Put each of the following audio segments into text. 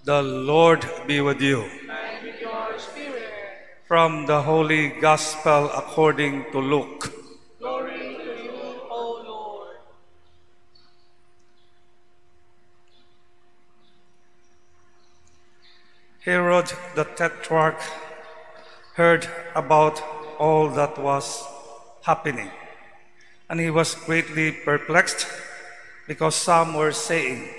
The Lord be with you. And with your spirit. From the Holy Gospel according to Luke. Glory to you, O Lord. Herod the Tetrarch heard about all that was happening, and he was greatly perplexed because some were saying,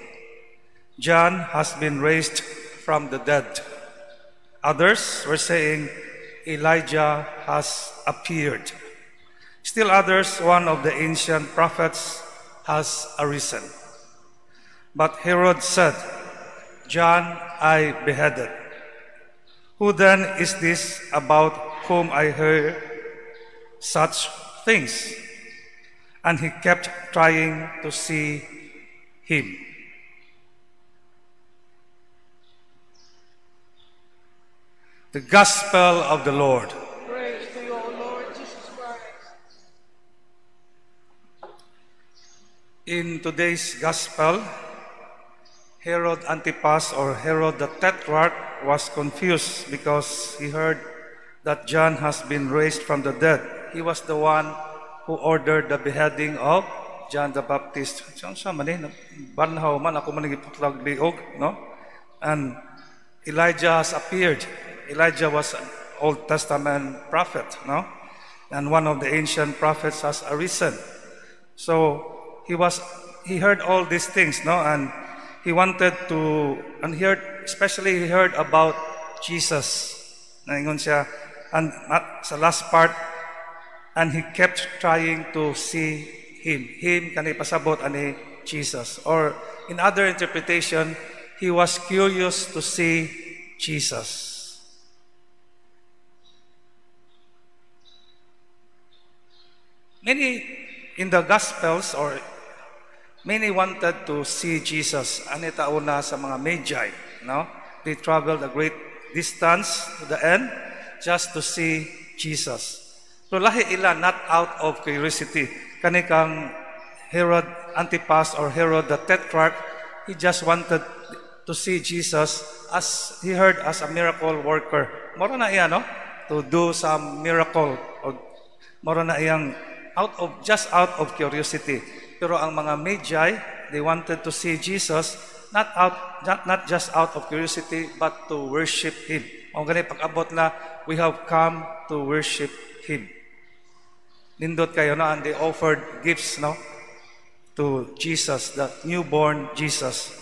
"John has been raised from the dead." Others were saying, "Elijah has appeared." Still others, "One of the ancient prophets has arisen." But Herod said, "John I beheaded. Who then is this about whom I hear such things?" And he kept trying to see him. The Gospel of the Lord. Praise to you, O Lord Jesus Christ. In today's Gospel, Herod Antipas or Herod the Tetrarch was confused because he heard that John has been raised from the dead. He was the one who ordered the beheading of John the Baptist. Siya man banhaw man ako man giputlag liog, no? And Elijah has appeared. Elijah was an Old Testament prophet, no? And one of the ancient prophets has arisen. So he heard all these things, no? And he wanted to, and he heard, especially he heard about Jesus. Naingon siya, and sa last part, and he kept trying to see him. Him kani pasabot ani Jesus. Or in other interpretation, he was curious to see Jesus. Many in the Gospels, or many wanted to see Jesus. Ani tauna sa mga Magi, no? They traveled a great distance to the end just to see Jesus. So lahi ila not out of curiosity. Kani kang Herod Antipas or Herod the Tetrarch, he just wanted to see Jesus as he heard as a miracle worker. Moro na iya, no? To do some miracle. Or moro na iyang just out of curiosity. Pero ang mga Magi, they wanted to see Jesus not just out of curiosity, but to worship him. Ang gani pag-abot na, we have come to worship him. Nindot kayo na, and they offered gifts, no, to Jesus, the newborn Jesus.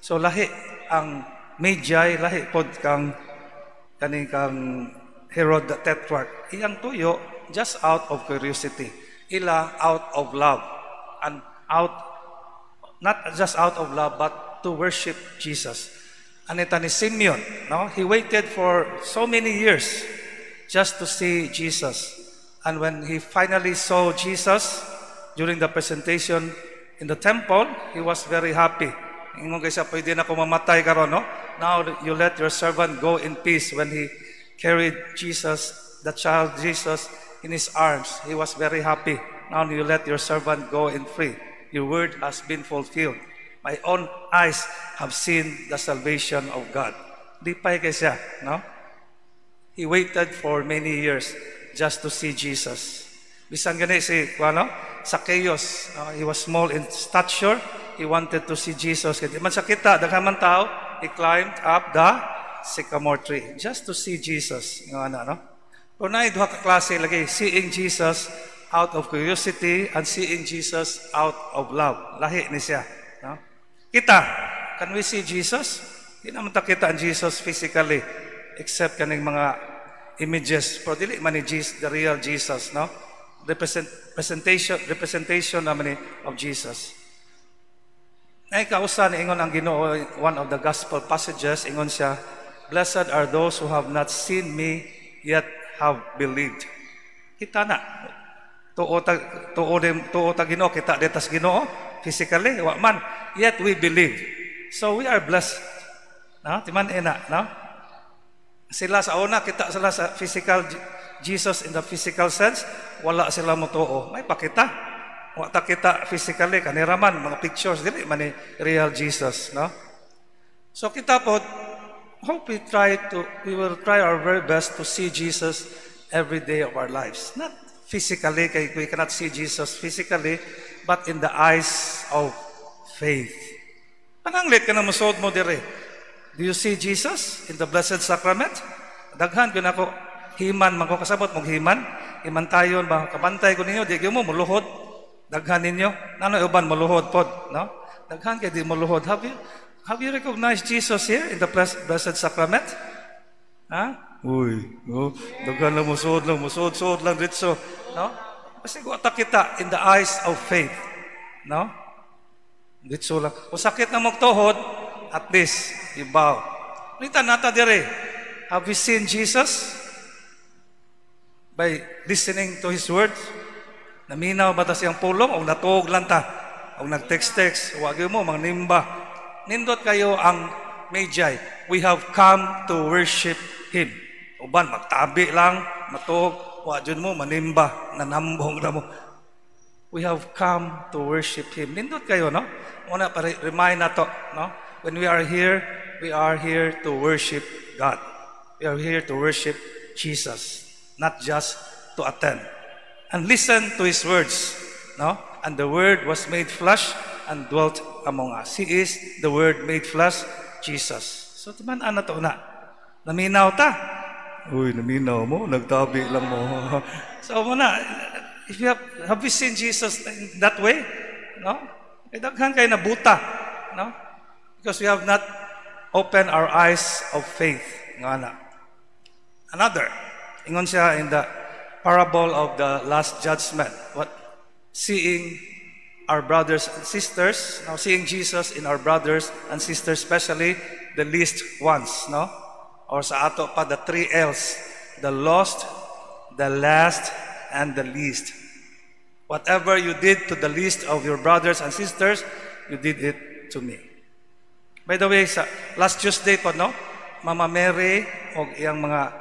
So lahi ang Magi, lahi pod kang kaning kang Herod the Tetrarch. Iyang tuyo just out of curiosity. Ila out of love, and out, not just out of love, but to worship Jesus. Anita ni Simeon, no? He waited for so many years just to see Jesus. And when he finally saw Jesus during the presentation in the temple, he was very happy. Ingon kay siya, pwede na ko mamatay karon, no? Now you let your servant go in peace. When he carried Jesus, the child Jesus, in his arms, he was very happy. Now you let your servant go in free. Your word has been fulfilled. My own eyes have seen the salvation of God. Lipay kay siya, no? He waited for many years just to see Jesus. Bisan gani si, ano? Zacchaeus, he was small in stature. He wanted to see Jesus. Kaya di man siya kita, daghan man tao, he climbed up the sycamore tree just to see Jesus. Nga ano, no? Pero naay duha ka klase lagi, seeing Jesus out of curiosity and seeing Jesus out of love. Lahi ni siya, no? Kita, can we see Jesus? Di naman ta kita ang Jesus physically except kaning mga images. Pero dili man ni Jesus, the real Jesus, no? Representation naman ni of Jesus. Nay kausa ni ingon ang Ginoo, one of the gospel passages, ingon siya, "Blessed are those who have not seen me yet have believed." Kita na. Tuo ta Ginoo, kita detas Ginoo physically, wa man, yet we believe. So we are blessed. No? Timan ina, no? Sila sa una, kita sila sa physical Jesus in the physical sense, wala sila motuo. May pakita. Wa ta kita physically, kanira man, mga pictures, dili man ni real Jesus, no? So kita po, Hope we will try our very best to see Jesus every day of our lives. Not physically, kay we cannot see Jesus physically, but in the eyes of faith. Pananglit ka na musuod mo dire. Do you see Jesus in the Blessed Sacrament? Daghan gyud ako himan man ko, kasabot mong himan. Himan tayon ba kabantay ko ninyo, di gyud mo muluhod. Daghan ninyo. Nano uban muluhod pod, no? Daghan kay di muluhod. Have you recognized Jesus here in the Blessed Sacrament? Ha? Uy, no? Daghan lang musuod lang, musuod suod lang ditso, no? Kasi wa ta kita in the eyes of faith, no? Ditso lang. Kung sakit na magtuhod, at least you bow. Nita nata dire. Have we seen Jesus by listening to His words? Naminaw ba ta siyang pulong o natuog lang ta? O nag-text-text, wag mo, mangnimba. Nindot kayo ang Magi. We have come to worship Him. Uban, magtabi lang, matuog, wa jud mo, manimba, nanambong na mo. We have come to worship Him. Nindot kayo, no? Una, para remind na to, no? When we are here to worship God. We are here to worship Jesus, not just to attend. And listen to His words, no? And the Word was made flesh and dwelt among us. He is the Word made flesh, Jesus. So, tuman na to na. Naminaw ta. Uy, naminaw mo, nagtabi lang mo. So, muna, if you have we seen Jesus in that way? No? Eh, daghan kay nabuta. No? Because we have not opened our eyes of faith. Nga na. Another, ingon siya in the parable of the Last Judgment. What? Seeing our brothers and sisters, now seeing Jesus in our brothers and sisters, especially the least ones, no? Or sa ato pa, the three L's, the lost, the last, and the least. Whatever you did to the least of your brothers and sisters, you did it to me. By the way, sa last Tuesday po, no? Mama Mary o iyang mga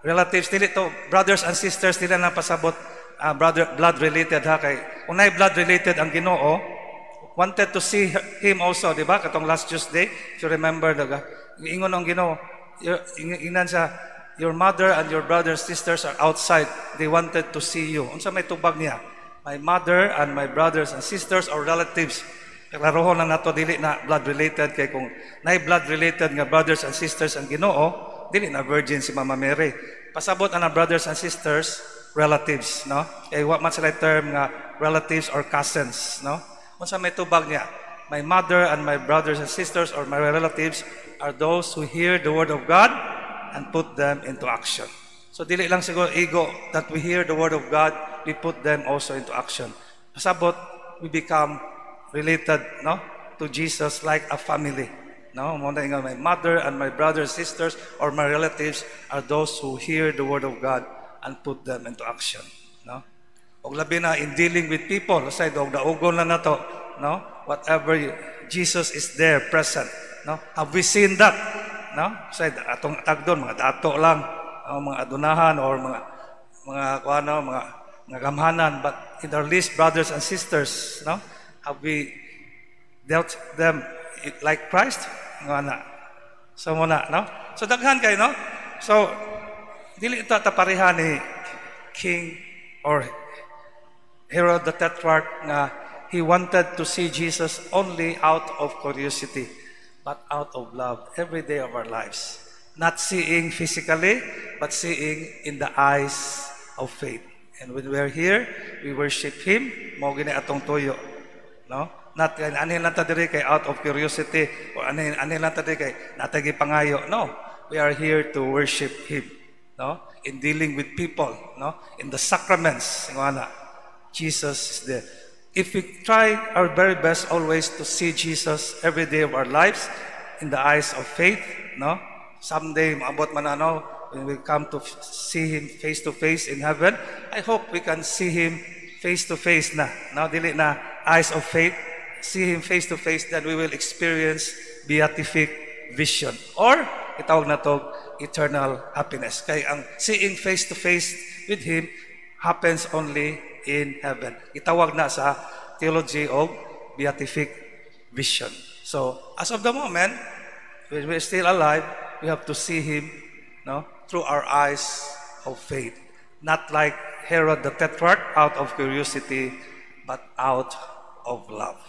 relatives, dili to, brothers and sisters, nila na pasabot brother, blood related ha, kay unay blood related ang Ginoo wanted to see him also, di ba? Katong last Tuesday, if you remember, daga ingon ang Ginoo, ingnan siya, "Your mother and your brothers, sisters are outside. They wanted to see you." Unsa may tubag niya? "My mother and my brothers and sisters or relatives." Klarohon lang nato, dili na blood related, kay kung nay blood related nga brothers and sisters ang Ginoo, dili na virgin si Mama Mary. Pasabot ang brothers and sisters, relatives, no? Kay wa man sila term nga relatives or cousins, no? Unsa may tubag niya? "My mother and my brothers and sisters or my relatives are those who hear the word of God and put them into action." So dili lang siguro ego that we hear the word of God, we put them also into action. Pasabot, we become related, no, to Jesus like a family. No, mo na nga, my mother and my brothers, sisters or my relatives are those who hear the word of God and put them into action, no? Og labi na in dealing with people, aside og daugon na nato, no? Whatever you, Jesus is there present, no? Have we seen that? No? Aside atong tagdon mga dato lang, o mga adunahan or mga kuano, mga gamhanan, but in our least brothers and sisters, no? Have we dealt them like Christ? Nga na. So mo na, no? So daghan kay, no? So dili ito ta pareha ni King or Herod the Tetrarch nga he wanted to see Jesus only out of curiosity, but out of love every day of our lives. Not seeing physically, but seeing in the eyes of faith. And when we are here, we worship Him, mao gini atong tuyo. No? Not kay anhin lang ta diri kay out of curiosity or anhin lang ta diri kay natay gipangayo. No. We are here to worship Him. No? In dealing with people, no? In the sacraments, nga na, Jesus is there. If we try our very best always to see Jesus every day of our lives in the eyes of faith, no? Someday, maabot man ano, when we come to see Him face to face in heaven, I hope we can see Him face to face na. No, dili na eyes of faith, see Him face to face, then we will experience beatific vision. Or, itawag na to, eternal happiness. Kay ang seeing face to face with Him happens only in heaven. Itawag na sa theology of beatific vision. So, as of the moment, when we're still alive, We have to see Him, no, through our eyes of faith. Not like Herod the Tetrarch out of curiosity, but out of love.